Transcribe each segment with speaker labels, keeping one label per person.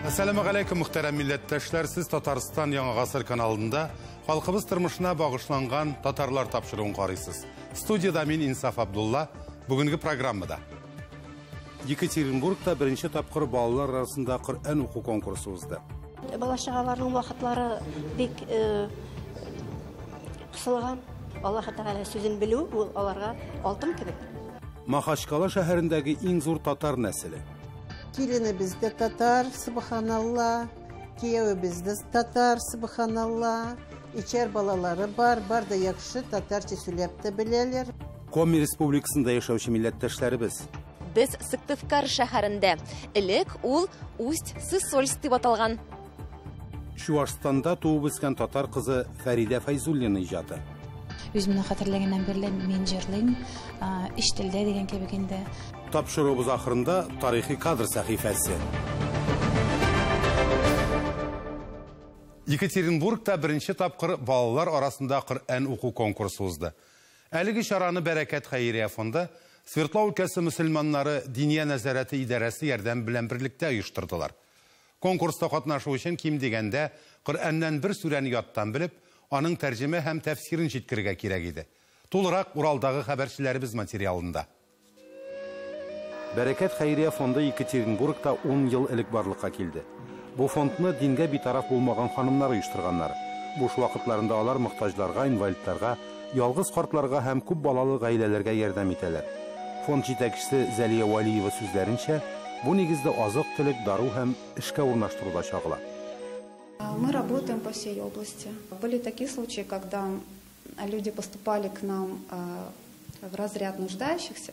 Speaker 1: Әссәламегаләйкүм, мөхтәрәм милләттәшләр! Сез Татарстан Яңа Гасыр каналында халкыбыз тормышына багышланган Татарлар тапшыруын карыйсыз. Студияда мин, Инсаф Абдулла, бүгенге программада. Екатеринбургта беренче тапкыр балалар арасында Коръән уку конкурсы узды.
Speaker 2: Бала-чагаларның вакытлары бик кысылган. Аллаһы Тәгалә сүзен белү ул аларга алтын кебек.
Speaker 1: Махачкала шәһәрендәге иң зур татар нәселе.
Speaker 3: Киленебез дә татар, субханалла, киявебез дә татар, субханалла. Ичәр балалары бар, бар да яхшы, татарча сөйләп тә беләләр.
Speaker 1: Коми республикасында яшәүче милләттәшләребез.
Speaker 4: Без Сыктывкар шәһәрендә. Элек ул Усть-Сысольск дип аталган.
Speaker 1: Чуашстанда туып үскән татар кызы Фәридә Фәйзуллина иҗаты.
Speaker 5: Үземне хәтерләгәннән бирле мин җырлыйм, өч телдә дигән кебек инде.
Speaker 1: Тапшыруыбыз ахырында тарихи кадр сәхифәсе. Екатеринбургта беренче тапкыр балалар арасында Коръән уку конкурсы узды. Әлеге чараны Бәрәкәт хәйрия фонды Свердлау өлкәсе мөселманнары Диния нәзарәте идарәсе ярдәме белән берлектә оештырдылар. Конкурста катнашу өчен ким дигәндә Коръәннән бер сүрәне яттан белеп, аның тәрҗемә һәм тәфсирен җиткерергә кирәк иде. Тулырак Уралдагы хәбәрчеләребез материалында. Бәрәкәт хәйрия фонды Екатеринбургта 10 ел элек барлыкка килде. Бу фондны дингә битараф булмаган ханымнар оештырганнар. Буш вакытларында алар мохтаҗларга, инвалидларга, ялгыз картларга һәм күп балалы гаиләләргә ярдәм итәләр. Фонд җитәкчесе Зәлия Вәлиева сүзләренчә, бу нигездә азык-төлек, дару һәм эшкә урнаштыруда чагыла.
Speaker 6: Мы работаем по всей области. Были такие случаи, когда люди поступали к нам в разряд нуждающихся,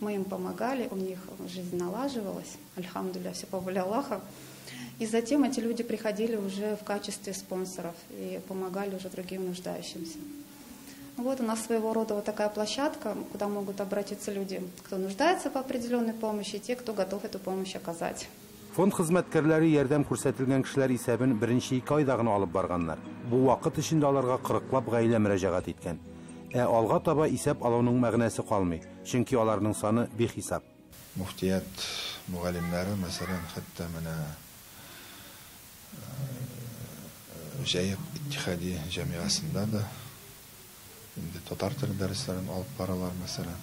Speaker 6: мы им помогали, у них жизнь налаживалась, альхамдулилля, все по воле Аллаха. И затем эти люди приходили уже в качестве спонсоров и помогали уже другим нуждающимся. Вот у нас своего рода вот такая площадка, куда могут обратиться люди, кто нуждается по определенной помощи, и те, кто готов эту помощь оказать.
Speaker 1: Фонд хезмәткәрләре ярдәм күрсәтелгән кешеләр исәбен беренче 2 айда гына алып барганнар. Бу вакыт эчендә аларга 40лап гаилә мөрәҗәгать иткән. Ә алга таба исәп алуның мәгънәсе калмый, чөнки аларның саны бихисап.
Speaker 7: Муфтият мөгаллимнәре, мәсәлән, хәтта менә Җаек иттихади җәмгыясендә дә инде татар теле дәресләрен алып баралар, мәсәлән.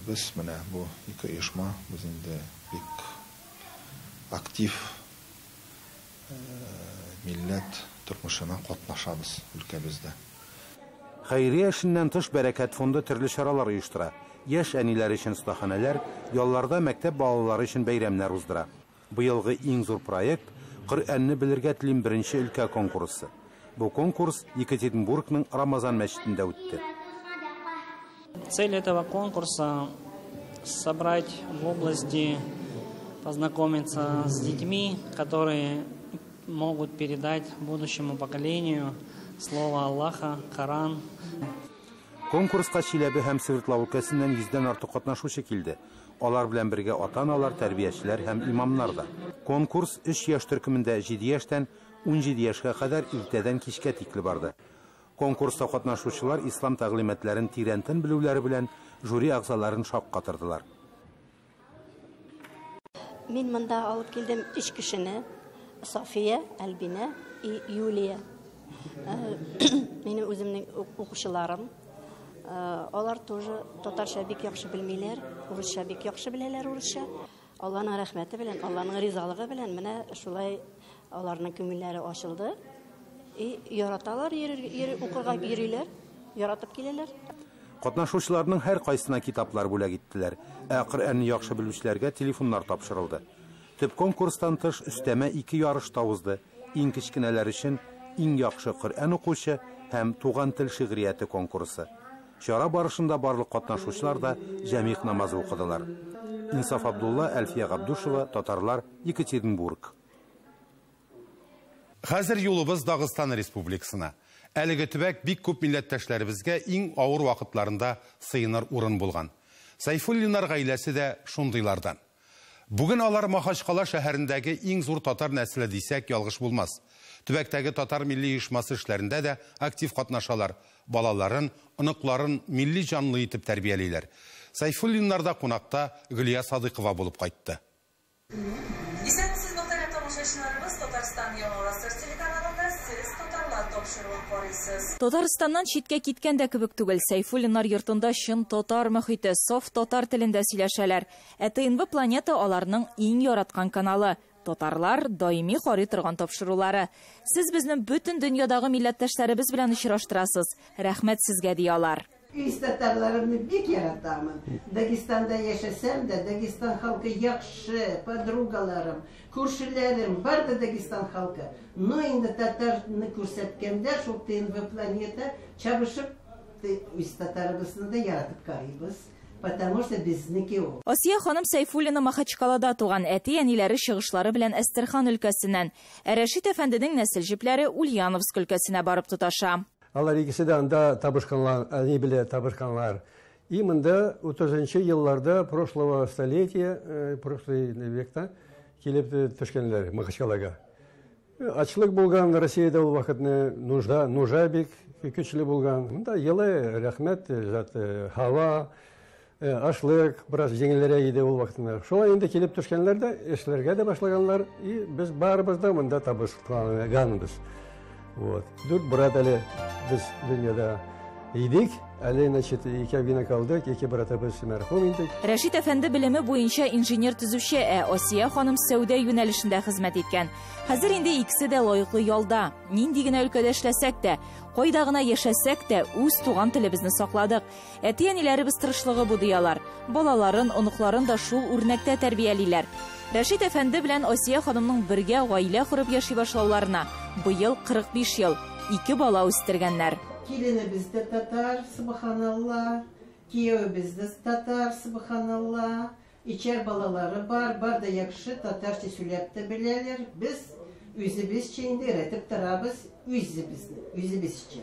Speaker 7: Без менә бу ике оешма, без инде бик актив милләт тормышына катнашабыз өлкәбездә.
Speaker 1: Хәйрия эшеннән тыш Бәрәкәт фонды төрле чаралар оештыра. Яшь әниләр өчен остаханәләр, ялларда мәктәп балалары өчен бәйрәмнәр уздыра. Быелгы иң зур проект Коръәнне белергә телим беренче өлкә конкурсы. Бу конкурс Екатеринбургның Рамазан мәчетендә үтте.
Speaker 8: Цель этого конкурса собрать в области, познакомиться с детьми, которые могут передать будущему поколению слово Аллаха, Коран.
Speaker 1: Конкурска Чиләбе һәм Свердлау өлкәсеннән 100дән артык катнашучы килде. Алар белән бергә ата-аналар, тәрбиячеләр һәм имамнар да. Конкурс 3 яшь төркемендә 7 яшьтән 17 яшькә кадәр иртәдән кичкә тикле барды. Конкурста катнашучылар ислам тәгълиматларын тирәнтен белүләре белән жюри әгъзаларын шаккатырдылар.
Speaker 2: Мин монда алып килдем 3 кешене: София, Альбина и Юлия. Минем үземнең укучыларым. Алар тоже татарча бик яхшы белмиләр, урысча бик яхшы беләләр урысча. Алланың рәхмәте белән, Алланың ризалыгы белән менә шулай аларның күңелләре ачылды. И яраталар, укырга йөриләр, яратып киләләр.
Speaker 1: Катнашучыларның һәр кайсына китаплар бүләк иттеләр. Ә Коръәнне яхшы белүчеләргә телефоннар тапшырылды. Төп конкурстан тыш өстәмә 2 ярыш та узды. Иң кечкенәләр өчен иң яхшы Коръән укучы һәм туган тел шигърияте конкурсы. Чара барышында барлык катнашучылар да җәмигъ намазы укыдылар. Инсаф Абдулла, Әлфия Габдушева, Татарлар, Екатеринбург. Хәзер юлыбыз Дагыстан Республикасына. Әлеге төбәк бик күп милләттәшләребезгә иң авыр вакытларында сыеныр урын булган. Сайфуллиннар гаиләсе дә шундыйлардан. Бүген алар Махачкала шәһәрендәге иң зур татар нәселе дисәк ялгыш булмас. Төбәктәге татар милли оешмасы эшләрендә дә актив катнашалар. Балаларын, оныкларын милли җанлы итеп тәрбиялиләр. Сайфуллиннарда кунакта Гөлия Садыйкова булып кайтты.
Speaker 4: аласыз. Татарстаннан читкә киткән дә кебек түгел. Сәйфуллиннар йортында чын татар мөхите, саф татар телендә сөйләшәләр. Ә ТНВ Планета аларның иң яраткан каналы. Татарлар даими карый торган тапшырулары. Сез безне бөтен дөньядагы милләттәшләребез белән очраштырасыз. Рәхмәт сезгә, ди алар.
Speaker 3: Үз татарларымны бик яратамын. Дагестанда яшәсәм дә, Дагестан халкы яхшы, подругаларым, күршеләрем, бар да Дагестан халкы. Но инде татарны күрсәткәндә, шул ТНВ Планета чабышып, үз татарыбызны да яратып карыйбыз. Потому что безнеке ул.
Speaker 4: Асия ханым Сәйфуллина Махачкалада туган, әти-әниләре чыгышлары белән Әстерхан өлкәсеннән. Ә Рәшит әфәнденең нәсел җепләре Ульяновск өлкәсенә барып тоташа.
Speaker 9: Алар икесе дә анда табышканлар, әни белән табышканлар. И монда 30 елларда прошлого столетия, прошлый векта килеп төшкәннәр Махачкалага. Ачлык булган Россиядә ул вакытны, нужда, нужа бик көчле булган. Монда елы, рәхмәт, зат, һава, ашлык бераз җиңелрәк иде ул вакытны. Шулай инде килеп төшкәннәр дә, эшләргә дә башлаганнар, и без барыбыз да монда табышканбыз. Вот. Дүрт брат әле без дөньяда идек, әле, значит, икәү генә калдык, ике братыбыз мәрхүм инде.
Speaker 4: Рәшит әфәнде белеме буенча инженер-төзүче, ә Асия ханым сәүдә юнәлешендә хезмәт иткән. Хәзер инде икесе дә лаеклы ялда. Нинди генә өлкәдә эшләсәк тә, кайда гына яшәсәк тә, үз туган телебезне сакладык. Әти-әниләребез тырышлыгы бу, ди алар. Балаларын, оныкларын да шул үрнәктә тәрбиялиләр. Рәшит әфәнде белән Асия ханымның бергә гаилә корып яши башлауларына быел 45 ел, ике бала үстергәннәр.
Speaker 3: Киленебез дә татар, субханалла, киявебез дә татар, субханалла. Ичәр балалары бар, бар да яхшы татарча сөйләп тә беләләр. Без үзебезчә инде өйрәтеп торабыз, үзебезне, үзебезчә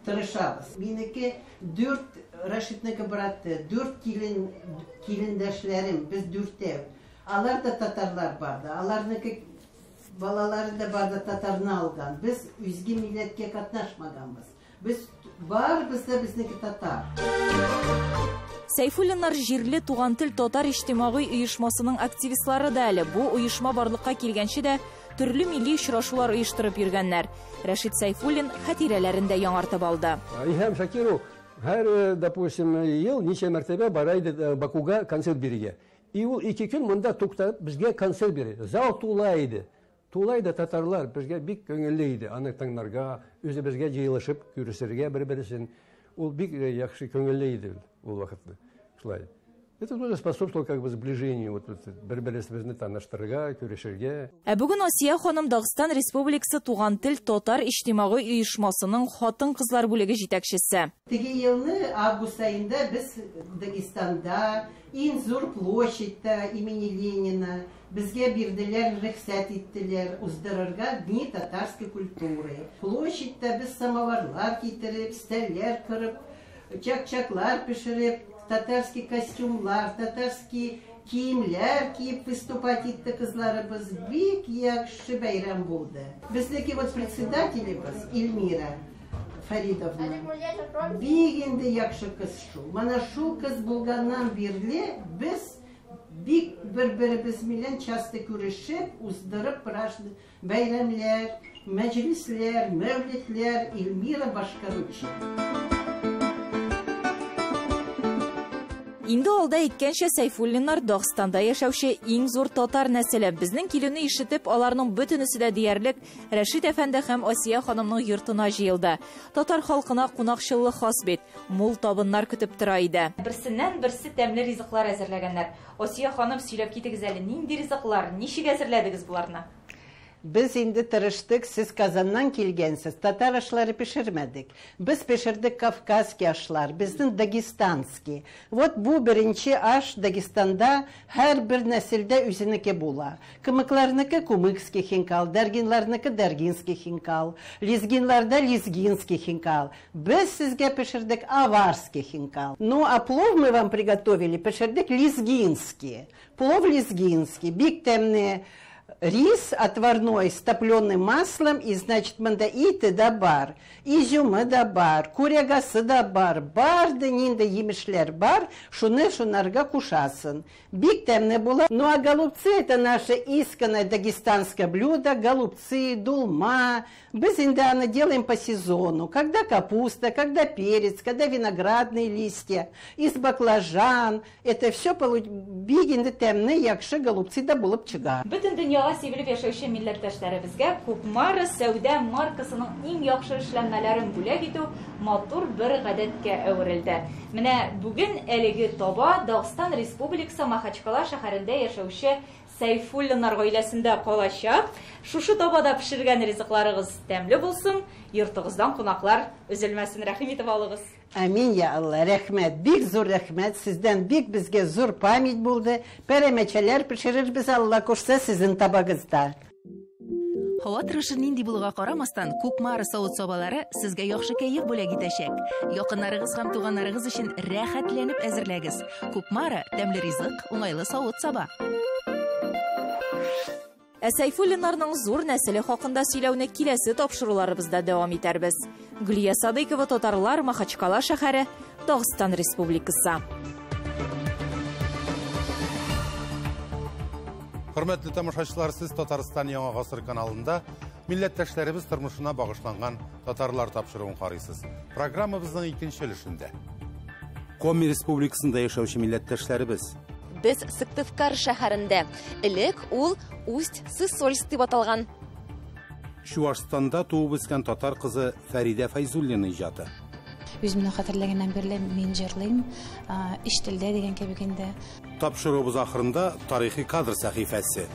Speaker 3: тырышабыз. Минеке дүрт, Рәшитнеке браты, дүрт килен, килендәшләрем, без дүртәү. Алар да татарлар бар да, аларныкы балалары да бар да татарны алган. Без үзге милләткә катнашмаганбыз. Без барыбыз да безнеке татар.
Speaker 4: Сәйфуллиннар җирле Туган тел татар иҗтимагый оешмасының активистлары да әле. Бу оешма барлыкка килгәнче дә төрле милли очрашулар оештырып йөргәннәр. Рәшит Сәйфуллин хатирәләрен дә яңартып алды.
Speaker 9: Илһам Шакиров һәр, допустим, ел ничә мәртәбә бара иде Бакуга концерт бирергә. И ул ике көн монда туктап безгә концерт бирә. Зал тула иде. Тула иде татарлар, безгә бик күңелле иде. Аны тыңларга, үзебезгә җыелышып күрешергә бер-берсен. Ул бик яхшы күңелле иде ул вакытта. Шулай. Это тоже способствовало как бы сближению, вот, бер-беребезне таныштырырга, күрешергә.
Speaker 4: Ә бүген Асия ханым Дагыстан Республикасы Туган тел татар иҗтимагый оешмасының хатын-кызлар бүлеге җитәкчесе.
Speaker 3: Теге елны август аенда без Дагестанда иң зур площадьта имени Ленина безгә бирделәр, рөхсәт иттеләр уздырырга Дни татарской культуры. Площадьта без самоварлар китереп, стәлләр кырып, чак-чаклар пешереп, татарский костюмлар, татарский киемләр киеп выступать итте кызларыбыз. Бик яхшы бәйрәм булды. Безнеке вот председателебез Эльмира Фаридовна бик инде яхшы кыз шул. Менә шул кыз булганнан бирле без бик бер-беребез белән часто күрешеп, уздырып бәйрәмләр, мәҗлесләр, мәүледләр Эльмира башкаручы.
Speaker 4: Инде алда әйткәнчә, Сәйфуллиннар Дагыстанда яшәүче иң зур татар нәселе. Безнең килүне ишетеп, аларның бөтенесе дә диярлек Рәшит әфәнде һәм Асия ханымның йортына җыелды. Татар халкына кунакчыллык хас бит. Мул табыннар көтеп тора иде. Берсеннән берсе тәмле ризыклар әзерләгәннәр. Асия ханым, сөйләп китегез әле, нинди ризыклар, ничек әзерләдегез боларны?
Speaker 3: Без инде тырыштык, сез Казаннан килгәнсез, татар ашлары пешермәдек. Без пешердек кавказский ашлар, безнең дагестанский. Вот бу беренче аш Дагестанда һәр бер нәселдә үзенеке була. Кымыкларныкы кумыкский хинкал, даргинларныкы даргинский хинкал, лезгинларда лезгинский хинкал. Без сезгә пешердек аварский хинкал. Ну, а плов мы вам приготовили, пешердек лезгинский. Плов лезгинский, бик тәмле. Рис отварной с топленым маслом, и, значит, монда ите дә бар, изюмы да бар, курагасы да бар, бар да нинди җимешләр бар, шуны шунарга кушасың. Бик тәмле була. Ну а голубцы — это наше исконное дагестанское блюдо, голубцы, дулма. Без инде аны делаем по сезону. Когда капуста, когда перец, когда виноградные листья, из баклажан. Это все бик инде тәмле, яхшы голубцы да булып чыга.
Speaker 4: Бөтен дөньяга сибелеп яшәүче милләттәшләребезгә Кукмара сәүдә маркасының иң яхшы эшләнмәләрен бүләк итү матур бер гадәткә әверелде. Менә бүген әлеге таба Дагыстан Республикасы Махачкала шәһәрендә яшәүче Сәйфуллиннар гаиләсендә калачак. Шушы табада пешергән ризыкларыгыз тәмле булсын, йортыгыздан кунаклар өзелмәсен. Рәхим итеп алыгыз.
Speaker 3: Амин я Алла, рәхмәт, бик зур рәхмәт, сездән бик безгә зур память булды. Пәрәмәчәләр пешерербез, Алла кушса, сезнең табагызда.
Speaker 10: Һава торышы нинди булуга карамастан, Кукмара савыт-сабалары сезгә яхшы кәеф бүләк итәчәк. Якыннарыгыз һәм туганнарыгыз өчен рәхәтләнеп әзерләгез. Кукмара тәмле ризык, уңайлы савыт-саба.
Speaker 4: Ә Сәйфуллиннарның зур нәселе хакында сөйләүне киләсе тапшыруларыбызда дәвам итәрбез. Гөлия Садыйкова, Татарлар, Махачкала шәһәре, Дагыстан Республикасы.
Speaker 1: Хөрмәтле тамашачылар, сез Татарстан Яңа Гасыр каналында милләттәшләребез тормышына багышланган Татарлар тапшыруын карыйсыз. Программабызның икенче өлешендә Коми Республикасында яшәүче милләттәшләребез.
Speaker 11: Без Сыктывкар шәһәрендә. Элек ул Усть-Сысольск дип аталган.
Speaker 1: Чуашстанда туып үскән татар кызы Фәридә Фәйзуллина иҗаты.
Speaker 5: Үземне хәтерләгәннән бирле мин җырлыйм, өч телдә дигән кебек инде.
Speaker 1: Тапшыруыбыз ахырында тарихи кадр сәхифәсе.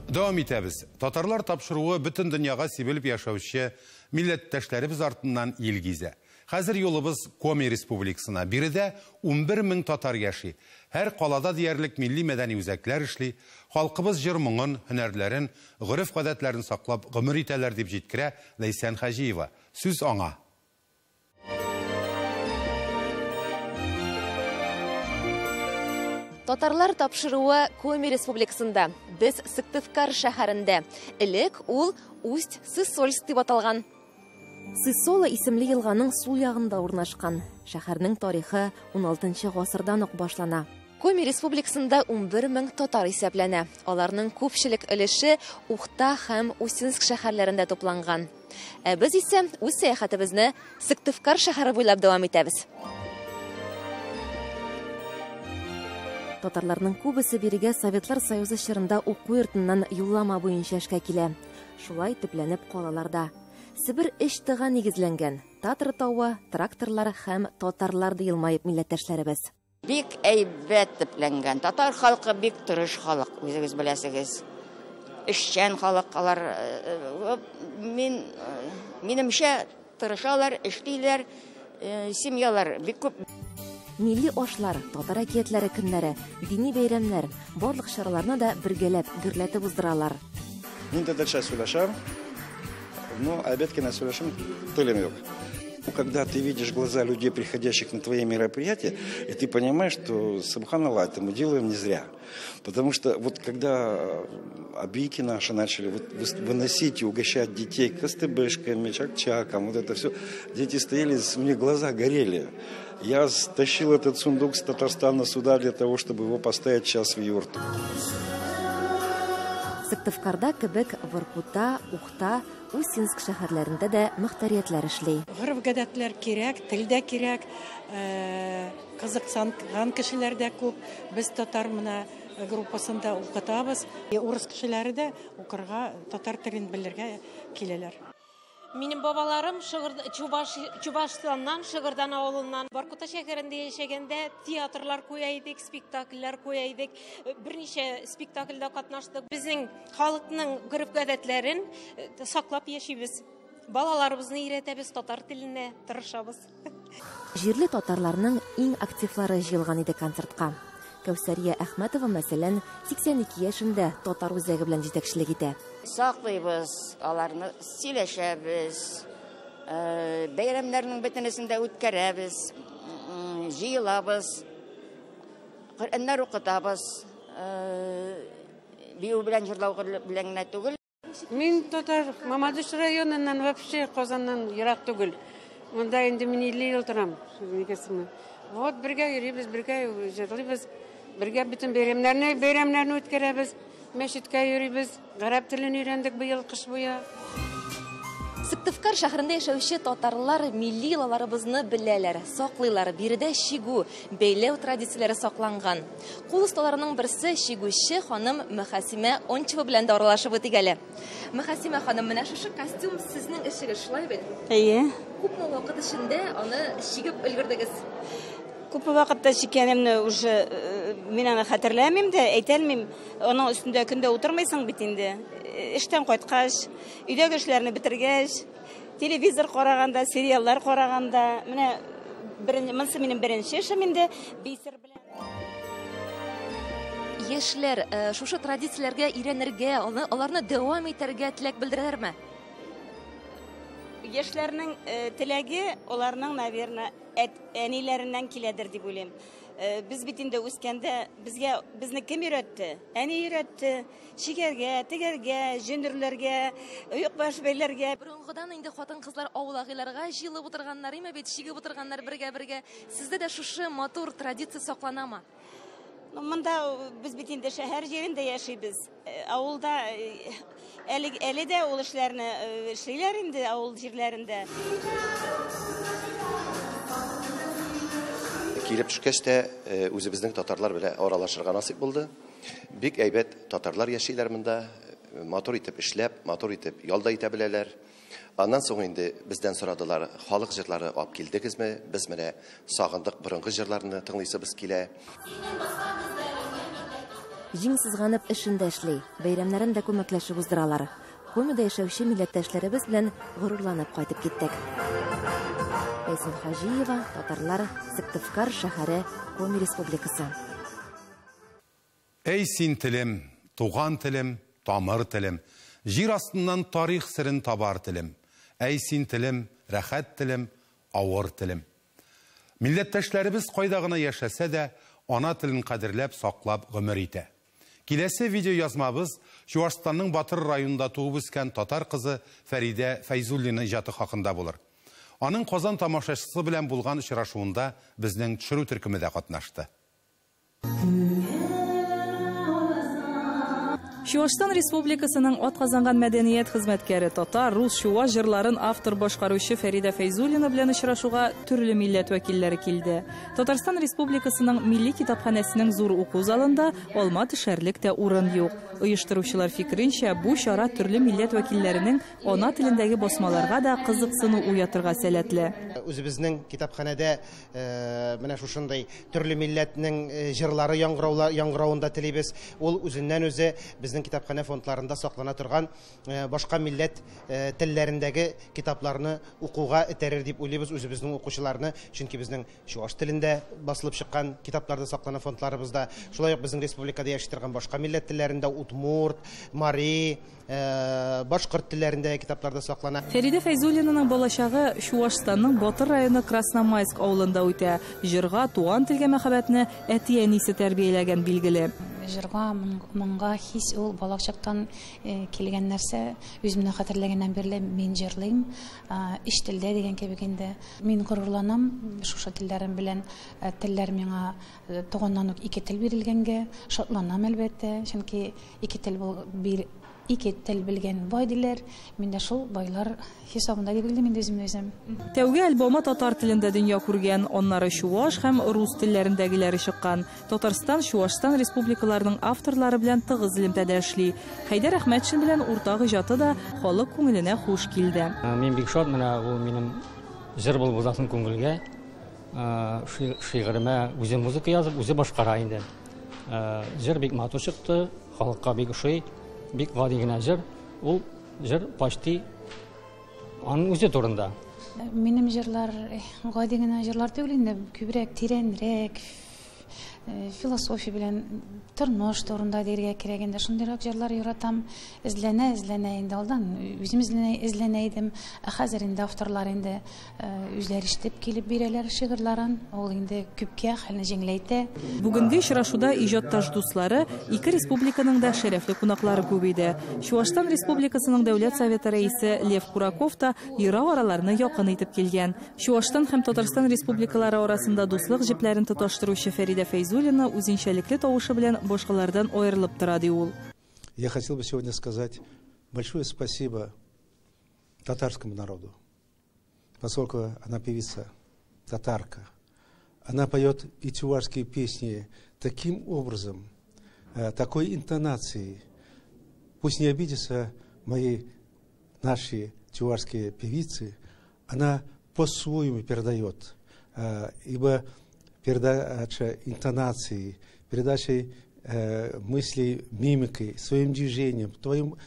Speaker 1: Дәвам итәбез. Татарлар тапшыруы бөтен дөньяга сибелеп яшәүче милләттәшләребез артыннан ил гизә. Хәзер юлыбыз Коми Республикасына. Биредә 11 мең татар яши. Һәр калада диярлек милли мәдәни үзәкләр эшли. Халкыбыз җыр моңын, һөнәрләрен, гореф-гадәтләрен саклап гомер итәләр дип җиткерә Ләйсән Хаҗиева. Сүз аңа.
Speaker 11: Татарлар тапшыруы Коми Республикасында. Без Сыктывкар шәһәрендә. Элек ул Усть-Сысольск дип аталган.
Speaker 12: Сысола исемле елганың сул ягында урнашкан. Шәһәрнең тарихы 16 гасырдан ук башлана.
Speaker 11: Коми Республикасында 11 мең татар исәпләнә. Аларның күпчелек өлеше Ухта һәм Усинск шәһәрләрендә тупланган. Ә без исә үз сәяхәтебезне Сыктывкар шәһәре буйлап дәвам итәбез.
Speaker 12: Татарларның күбесе бирегә Советлар Союзы чорында уку йортыннан юллама буенча эшкә килә. Шулай төпләнеп калаларда. Себер өч тыга нигезләнгән. Татар тавы, тракторлар һәм татарлар ди елмаеп милләттәшләребез.
Speaker 13: Бик әйбәт төпләнгән. Татар халкы бик тырыш халык, үзегез беләсегез. Эшчән халык алар. Минемчә тырышалар, эшлиләр, семьялар бик күп.
Speaker 12: Милли ашлар, татар әкиятләре көннәре, дини бәйрәмнәр, барлык чараларны да бергәләп гөрләтеп уздыралар.
Speaker 14: Мин татарча сөйләшәм. Но опять-таки на сөйләшем телем юк. Когда ты видишь глаза людей, приходящих на твои мероприятия, и ты понимаешь, что, субханаллах, это мы делаем не зря. Потому что когда абийки наши начали выносить и угощать детей кастыбышками, чак-чаком, вот это все, дети стояли, у них глаза горели. Я стащил этот сундук с Татарстана сюда для того, чтобы его поставить сейчас в юрту.
Speaker 12: Сыктывкарда кебек Воркута, Ухта, Усинск шәһәрләрендә дә мөхтәриятләр эшли.
Speaker 15: Гореф-гадәтләр кирәк, тел дә кирәк, кызыксынган кешеләр дә күп. Без татар менә группасында укытабыз. Урыс кешеләре дә укырга, татар телен белергә киләләр.
Speaker 16: Минем бабаларым Чувашстаннан, Шыгырдан авылыннан. Воркута шәһәрендә яшәгәндә театрлар куя идек, спектакльләр куя идек. Берничә спектакльдә катнаштык. Безнең халыкның гореф-гадәтләрен саклап яшибез. Балаларыбызны өйрәтәбез, татар теленә тырышабыз.
Speaker 12: Җирле татарларның иң активлары җыелган иде концертка. Кәүсәрия Әхмәтова, мәсәлән, 82 яшендә татар үзәге белән җитәкчелек итә.
Speaker 13: Саклыйбыз, аларны сөйләшәбез, бәйрәмнәрнең бөтенесен дә үткәрәбез, җыелабыз, Коръәннәр укытабыз. Бию белән җырлау белән генә түгел.
Speaker 17: Мин татар Мамадыш районыннан, вообще Казаннан ерак түгел. Монда инде мин 50 ел торам. Вот бергә йөрибез, бергә җырлыйбыз, бергә бөтен бәйрәмнәрне үткәрәбез, мәчеткә йөрибез, гарәп телен өйрәндек быел кыш буе.
Speaker 11: Сыктывкар шәһәрендә яшәүче татарлар милли йолаларыбызны беләләр, саклыйлар. Биредә чигү, бәйләү традицияләре сакланган. Кул осталарының берсе чигүче ханым Мөхәсимә Ончева белән дә аралашып үтик әле. Мөхәсимә ханым, менә шушы костюм сезнең эшегез, шулай бит?
Speaker 18: Әйе.
Speaker 11: Күпме вакыт эчендә аны чигеп өлгердегез?
Speaker 18: Күпме вакытта чиккәнемне уже мин аны хәтерләмим дә, әйтә алмыйм. Аның өстендә көндә утырмыйсың бит инде. Эштән кайткач, өйдәге эшләрне бетергәч, телевизор караганда, сериаллар караганда, менә монысы минем беренче эшем инде, бисер белән.
Speaker 11: Яшьләр шушы традицияләргә өйрәнергә, аларны дәвам итәргә теләк белдерәләрме?
Speaker 18: Яшьләрнең теләге аларның, наверное, әниләреннән киләдер дип уйлыйм. Без бит инде үскәндә безне кем өйрәтте? Әни өйрәтте. Чигәргә, тегәргә, җөндерләргә, оекбаш бәйләргә.
Speaker 11: Борынгыдан инде хатын-кызлар авыл-агыйларга җыелып утырганнар, име бит, чигеп утырганнар бергә-бергә. Сездә дә шушы матур традиция сакланамы?
Speaker 18: Монда без бит инде шәһәр җирендә яшибез. Авылда әле дә ул эшләрне эшлиләр инде авыл җирләрендә.
Speaker 19: Килеп төшкәч тә үзебезнең татарлар белән аралашырга насыйп булды. Бик әйбәт татарлар яшиләр монда, матур итеп эшләп, матур итеп ял да итә беләләр. Аннан соң инде бездән сорадылар, халык җырлары алып килдегезме? Без менә сагындык борынгы җырларны тыңлыйсыбыз килә.
Speaker 12: Җиң сызганып эшен дә эшли, бәйрәмнәрен дә күмәкләшеп уздыралар. Комида яшәүче милләттәшләребез белән горурланып кайтып киттек. Ләйсән Хаҗиева, татарлар, Сыктывкар шәһәре, Коми Республикасы.
Speaker 1: Әй син телем, туган телем, тамыр телем, җир астыннан тарих серен табар телем. Әй син телем, рәхәт телем, авыр телем. Милләттәшләребез кайда гына яшәсә дә, ана телен кадерләп, саклап гомер итә. Киләсе видео язмабыз Чуашстанның Батыр районында туып үскән татар кызы Фәридә Фәйзуллина иҗаты хакында булыр. Аның Казан тамашачысы белән булган очрашуында безнең төшерү төркеме дә катнашты.
Speaker 20: Чуашстан Республикасының атказанган мәдәният хезмәткәре татар, рус, чуаш җырларын автор башкаручы Фәридә Фәйзуллина белән очрашуга төрле милләт вәкилләре килде. Татарстан Республикасының Милли китапханәсенең зур уку залында алма төшәрлек тә урын юк. Оештыручылар фикеренчә, бу чара төрле милләт вәкилләренең ана телендәге басмаларга да кызыксыну уятырга сәләтле.
Speaker 21: Үзебезнең китапханәдә менә шушындай төрле милләтнең җырлары яңгыравын да телибез. Ул үзеннән үзе безнең китапханә фондларында саклана торган башка милләт телләрендәге китапларны укуга этәрер дип уйлыйбыз үзебезнең укучыларны, чөнки безнең чуаш телендә басылып чыккан китаплар да саклана фондларыбызда. Шулай ук безнең республикада яши торган башка милләт телләрендә удмурт, мари, башкорт телләрендә китаплар да саклана.
Speaker 20: Фәридә Фәйзуллинаның балачагы Чуашстанның Батыр районы Красномайск авылында үтә. Җырга, туган телгә мәхәббәтне әти-әнисе тәрбияләгән билгеле.
Speaker 5: Җырга, моңга хис ул балачактан килгән нәрсә. Үземне хәтерләгәннән бирле мин җырлыйм. Өч телдә дигән кебек инде. Мин горурланам шушы телләрем белән. Телләр миңа туганнан ук ике тел бирелгәнгә шатланам әлбәттә, чөнки ике тел белгән бай диләр. Мин дә шул байлар хисабында дип белдем инде үземне үзем.
Speaker 20: Тәүге альбомы татар телендә дөнья күргән, аннары чуаш һәм рус телләрендәгеләре чыккан. Татарстан, Чуашстан республикаларының авторлары белән тыгыз элемтәдә эшли. Хәйдәр Әхмәтшин белән уртак иҗаты да халык күңеленә хуш килде.
Speaker 22: Мин бик шат, менә ул минем җыр булып узасын күңелгә. Шигыремә үзе музыка язып, үзе башкара инде. Җыр бик матур чыкты, халыкка бик ошый. Бик гади генә җыр, ул җыр почти аның үзе турында.
Speaker 5: Минем җырлар гади генә җырлар түгел инде, күбрәк тирәнрәк, Философия белән тормыш турында дияргә кирәк инде. Шундыйрак җырлар яратам. Эзләнә, эзләнә инде алдан үзем эзләнә идем. Ә хәзер инде авторлар инде үзләре ишетеп килеп бирәләр шигырьләрен. Ул инде күпкә хәлне җиңеләйтә.
Speaker 20: Бүгенге очрашуда иҗатташ дуслары, ике республиканың да шәрәфле кунаклары күп иде. Чуашстан Республикасының Дәүләт Советы рәисе Лев Кураков та ерак араларны якын итеп килгән. Чуашстан һәм Татарстан республикалары арасында дуслык җепләрен тоташтыручы Фәридә Фәйзуллина үзенчәлекле тавышы белән башкалардан аерылып тора, ди ул.
Speaker 6: Я хотел бы сегодня сказать большое спасибо татарскому народу, поскольку она певица, татарка. Она поет и чувашские песни таким образом, такой интонацией. Пусть не обидятся мои, наши чувашские певицы, она по-своему передает, ибо передача интонации, передачей мыслей мимикой, своим движением,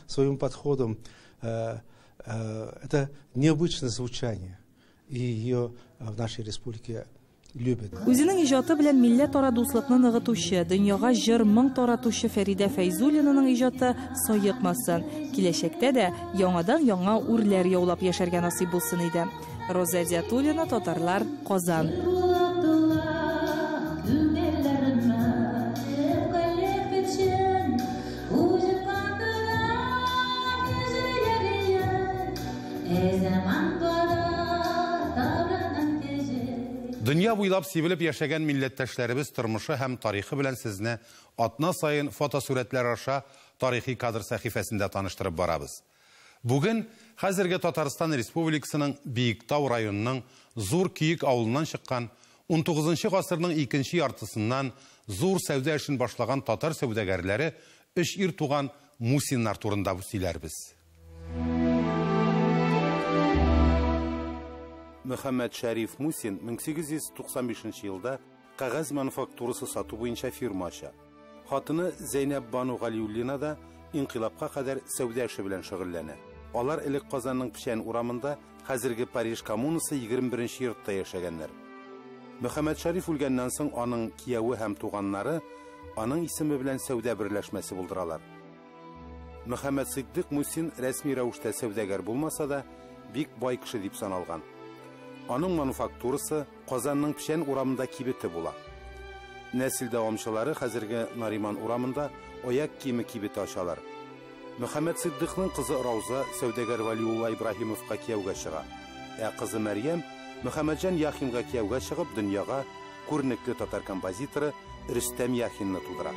Speaker 6: своим подходом, это необычное звучание, и ее в нашей республике любят.
Speaker 20: Үзенең иҗаты белән милләтара дуслыкны ныгытучы, дөньяга җыр моң таратучы Фәридә Фәйзуллинаның иҗаты саекмасын. Киләчәктә дә яңадан яңа үрләр яулап яшәргә насыйп булсын иде. Роза Зиатуллина, Татарлар, Казан.
Speaker 1: Дөнья буйлап сибелеп яшәгән милләттәшләребез тормышы һәм тарихы белән сезне атна саен фотосурәтләр аша тарихи кадр сәхифәсендә таныштырып барабыз. Бүген хәзерге Татарстан Республикасының Биектау районының Зур Көек авылыннан чыккан 19 гасырның икенче яртысыннан зур сәүдә эшен башлаган татар сәүдәгәрләре өч ир туган Мусиннар турында сөйләрбез. Мөхәммәд Шәриф Мусин 1895 елда кәгазь мануфактурасы сату буенча фирма ача. Хатыны Зәйнәб Бану Галиуллина да инкыйлабка кадәр сәүдә эше белән шөгыльләнә. Алар элек Казанның Печән урамында, хәзерге Париж коммунасы 21 йортта яшәгәннәр. Мөхәммәд Шәриф үлгәннән соң аның кияве һәм туганнары аның исеме белән сәүдә берләшмәсе булдыралар. Мөхәммәд Сиддык Мусин рәсми рәвештә сәүдәгәр булмаса да, бик бай кеше дип саналган. Аның мануфактурасы Казанның Печән урамында кибете була. Нәсел дәвамчылары хәзерге Нариман урамында аяк киеме кибете ачалар. Мөхәммәд Сиддыкның кызы Рауза сәүдәгәр Валиулла Ибраһимовка кияүгә чыга. Ә кызы Мәрьям Мөхәммәтҗан Яхинга кияүгә чыгып дөньяга күренекле татар композиторы Рөстәм Яхинны тудыра.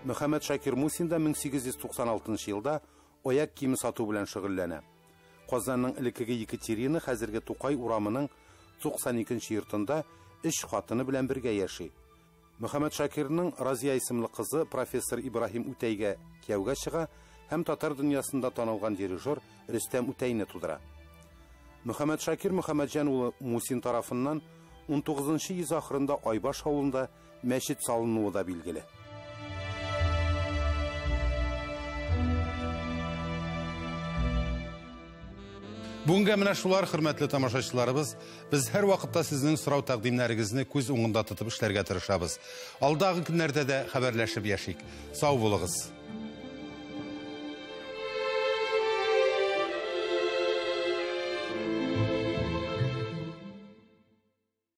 Speaker 1: Мөхәммәд Шакир Мусин да 1896 елда аяк киеме сату белән шөгыльләнә. Казанның элеккеге Екатерина хәзерге Тукай урамының 92 йортында өч хатыны белән бергә яши. Мөхәммәд Шакирның Разия исемле кызы профессор Ибраһим Үтәйгә кияүгә чыга һәм татар дөньясында танылган дирижер Рөстәм Үтәйне тудыра. Мөхәммәд Шакир Мөхәммәтҗан улы Мусин тарафыннан 19 йөз ахырында Айбаш авылында мәчет салынуы да билгеле. Бүгенгә менә шулар, хөрмәтле тамашачыларыбыз, без һәр вакытта сезнең сорау тәкъдимнәрегезне күз уңында тотып эшләргә тырышабыз. Алдагы көннәрдә дә хәбәрләшеп яшик. Сау булыгыз.